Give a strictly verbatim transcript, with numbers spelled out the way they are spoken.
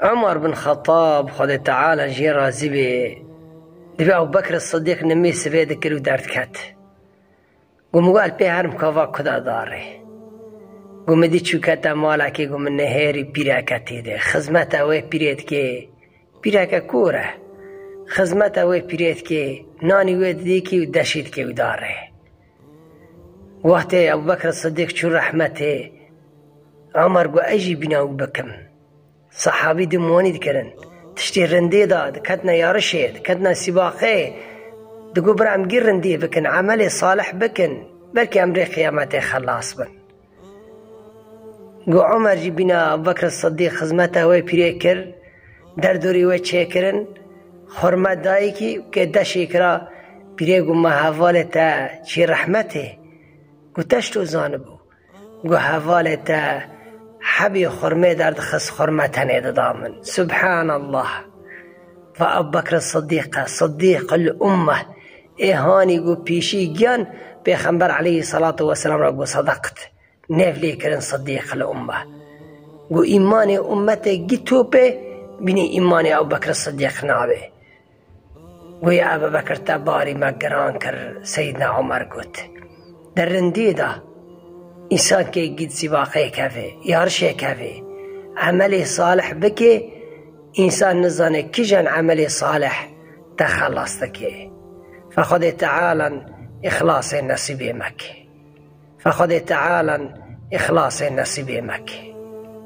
Umar bin Xettab, Xwedê Teala jê razî bê, dibê Ebu Bekr Sidîq nimî sibê dikir û derdiket. Got, min got, "El pê herim kava ku da darê." Got, "Min dî çû kete malekê, got, min nihêrî pîreke tê de. Xizmeta wê pîrê dikê, pîreke kor e. Xizmeta wê pîrê dikê, nanî wê didîkî û deşî dikê û darê." Wextê Ebu Bekr Sidîq çû rehmetê, Umar got, "Ez jî bîna wî bikim." Sehabî dî monî dikirin. Tiştê rindê da, diketine yarişê, diketine sîbaqê. Digot, "Bira em gî rindê bikin, emelê salih bikin. Belkî em rê qiyametê xelas bin." Got, Umar jî bîna Ebu Bekr Sidîq xizmeta wê pîrê kir, derdorî wê çêkirin, xurme dayikî, kê deşê kira, pîrê got, "Ma hevalê te çî rehmetê?" Got, "Te ji to zanibû." Got, "Hevalê te hebî xurmê derdixist, xurme tenê dida min." Subhanallah. Va Ebu Bekr Sidîq e, Sidîq el Ummeh. Ê hanî got pêşî giyan, Pêxember aleyhissalatu vesselam ra got, "Sedaqt." Nêv lê kirin Sidîq el Ummeh. Got, "Îmanê ummetê gî topê, bînî îmanê Ebu Bekr Sidîq nabê." Got, "Ya Ebu Bekr, te barî me giran kir." Seyyidna Umar got, "Di rindî de însankê gît sîbaqê kevê, yarişê kevê, emelê salih bikê, însan nizane kîjan emelê salih te xelas dikê. Fe Xwedê Tealan îxlasê nesîbê me ke. Fe Xwedê Tealan îxlasê nesîbê me ke."